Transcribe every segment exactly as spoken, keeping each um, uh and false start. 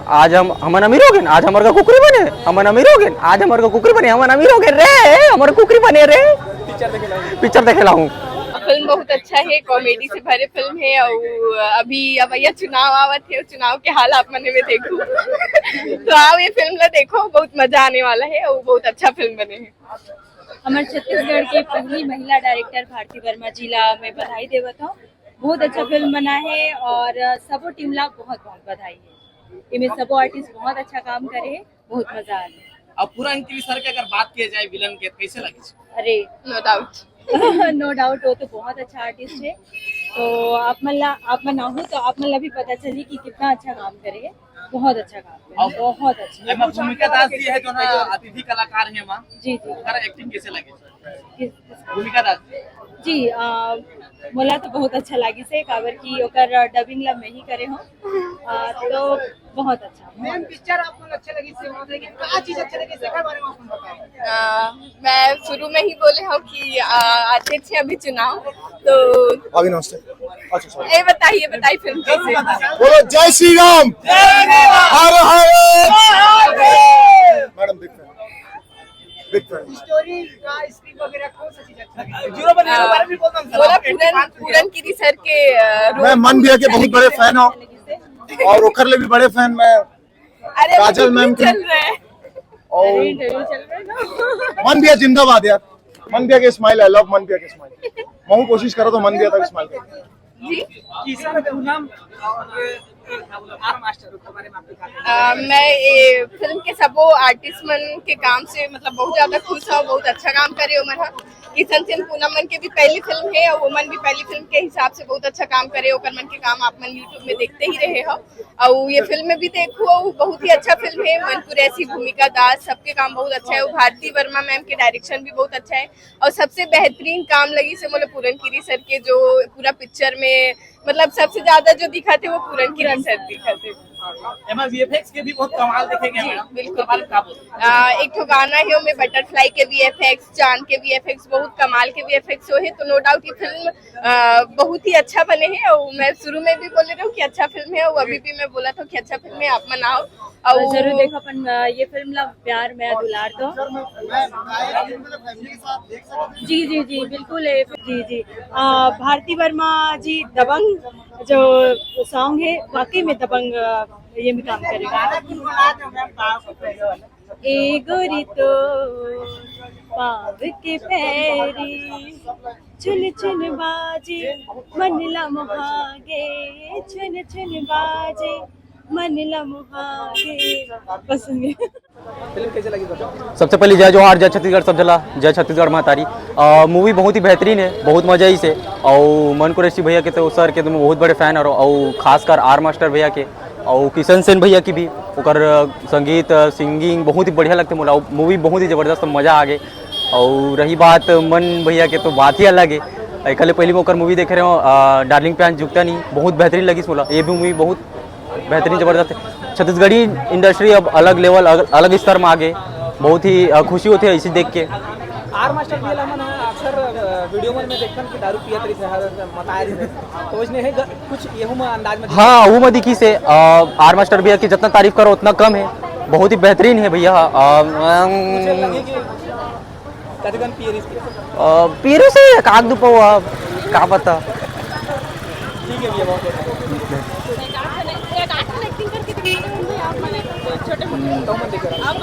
आज हम हमन अमीर हो गेन, आज हमर का कुकरी बने, हमन अमीर हो गेन, आज हमर का कुकरी बने, हमन अमीर हो गेन रे, हमर कुकरी बने रे। पिक्चर देखे ला हूँ। फिल्म बहुत अच्छा है, कॉमेडी से भरे फिल्म है। और अभी अवैया चुनाव आवत है, चुनाव के हाल आप मने में देखू। तो आओ, ये फिल्म ला देखो, बहुत मजा आने वाला है और बहुत अच्छा फिल्म बने है। हमर छत्तीसगढ़ के पहली महिला डायरेक्टर भारती वर्मा जी ला मैं बधाई देवत हूँ। बहुत अच्छा फिल्म बना है और सबो टीम ला बहुत बहुत बधाई है। इमे सबो आर्टिस्ट बहुत अच्छा काम करे है, बहुत मजा आ गया। अब पूरन कीरी सर के अगर बात किया जाए विलन के, तो कैसे लगे? अरे, नो डाउट। नो डाउट, वो तो बहुत अच्छा आर्टिस्ट है। तो आप मन ला, आप मन आहू तो आप मन ला भी पता चली कि कितना अच्छा काम करे है। बहुत अच्छा काम करे, अब बहुत अच्छा। एमा भूमिका दास जी है जो ना अतिथि कलाकार है वहाँ। जी जी। ओकर एक्टिंग कैसे लगे? किस- भूमिका दास जी। जी, अ, मोला तो बहुत अच्छा लागिस हे, काबर कि ओकर डबिंग ला मैं ही करे हूँ। अ, तो बहुत अच्छा। मैम, पिक्चर आपको अच्छा लगी से, वहाँ से कि का चीज अच्छा लगी से, एकर बारे में आप बताओ। अ, मैं शुरू में ही बोले हूँ कि, अ, आते थे अभी चुनाव, तो अभी नमस्ते। अच्छा, सॉरी। ये बताइए, बताइए फिल्म कैसे? बोलो, जय श्री राम। हर हर। Madam, big fan. Big fan. Story का स्क्रिप्ट वगैरह कौन सा चीज अच्छा लगा? जीरो पर हीरो बारे में बोलता हूँ, सर। बोला, पूरन, पूरन कीरी सर के, अ, रोल मैं मन भैया के बहुत बड़े फैन हूँ और ओकर ले भी बड़े फैन मैं अरे, काजल मैम की। चल रहा है। और अरे, इंटरव्यू चल रहा है ना। मन भैया जिंदाबाद यार, मन भैया के स्माइल, आई लव मन भैया के स्माइल। मैं कोशिश करो तो मन भैया तक स्माइल करो। जी। किशन पूनम और, अ, आर मास्टर के बारे में आपके क्या कहना है? अ, मैं ये फिल्म के सबो आर्टिस्ट मन के काम से मतलब बहुत ज्यादा खुश हूँ, बहुत अच्छा काम करे ओमन ह। किशन सेन पूनम मन के भी पहली फिल्म है और ओमन भी पहली फिल्म के हिसाब से बहुत अच्छा काम करे, ओकर मन के काम आप मन YouTube में देखते ही रहे हो। और ये फिल्म में भी देखो, बहुत ही अच्छा फिल्म है। मनपुर ऐसी भूमिका दास, सबके काम बहुत अच्छा है। वो भारती वर्मा मैम के डायरेक्शन भी बहुत अच्छा है। और सबसे बेहतरीन काम लगी से मोला पूरन कीरी सर के, जो पूरा पिक्चर में मतलब सबसे ज्यादा जो दिखा थे वो पूरन कीरी सर दिखा थे। एमा वीएफएक्स के भी बहुत कमाल देखे गए जी, मैडम। बिल्कुल। ओकर बारे में का बोलते? आ, एक ठो गाना है, ओमे बटरफ्लाई के वीएफएक्स, चांद के वीएफएक्स, बहुत कमाल के वीएफएक्स हो है। तो नो डाउट ये फिल्म, आ, बहुत ही अच्छा बने है। और मैं शुरू में भी बोले रहूँ कि अच्छा फिल्म है, और अभी भी मैं बोला था कि अच्छा फिल्म है, आप मन आओ। और और जरूर देखो अपन, अ, ये फिल्म ला प्यार मया दुलार दो। जी जी जी, बिल्कुल है। जी जी। अ, भारती वर्मा जी दबंग जो सॉन्ग है, वाकई में दबंग, अ, ये में काम करेगा। ए गोरी तो पाव के पैरी छुन छुन बाजे मन ला मोहागे, छुन छुन बाजे मन ला मोहागे। बस हो गया। फिल्म कैसे लगी बताओ? सबसे पहले जय जोहार, जय छत्तीसगढ़ सब झला, जय छत्तीसगढ़ महतारी। मूवी बहुत ही बेहतरीन है, बहुत मजा आई से। और मन कुरैशी भैया के तो, सर के तो मैं बहुत बड़े फैन और, और खासकर आर मास्टर भैया के और किशन सेन भैया की भी। ओकर संगीत, सिंगिंग बहुत ही बढ़िया लगते मोला। मूवी बहुत ही जबरदस्त, मजा आ गए। और रही बात मन भैया के, तो बात ही अलग है। एकले पहली मैं ओकर मूवी देखे रहे हो, अ, डार्लिंग प्यार जुगता नहीं, बहुत बेहतरीन लगी मोला। ये भी मूवी बहुत बेहतरीन, जबरदस्त है। छत्तीसगढ़ी इंडस्ट्री अब अलग लेवल, अलग, अलग स्तर में आ गए। बहुत ही, अ, खुशी होती है इसे देख के। आर मास्टर भी हमन ह अक्सर, अ, वीडियो मन में देखथन कि दारू पियत रहिथे, हर मताए रहिथे। तो इसने है ग-, कुछ येहू में अंदाज में हाँ, वो मैं दिखी से, अ, आर मास्टर भैया की जितना तारीफ करो उतना कम है। बहुत ही बेहतरीन है भैया। अ, अम, कुछ लगे कि कतकन पिए रहिस के? अ, पीरू से एक आध दू पौवा, का पता। ठीक है भैया, बहुत बहुत। छोटे मोटे। तो मन देख रहा हूँ।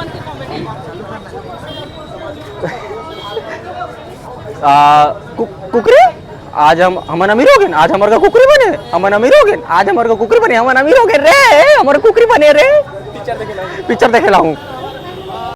आ, कु-, कुकरी? आज हम, हमन अमीर हो गेन, आज हमर का कुकरी बने, हमन अमीर हो गेन, आज हमर का कुकरी बने, हमन अमीर हो गेन रे, हमर कुकरी बने रे। पिक्चर देखे ला हूँ। पिक्चर देखे ला हूँ।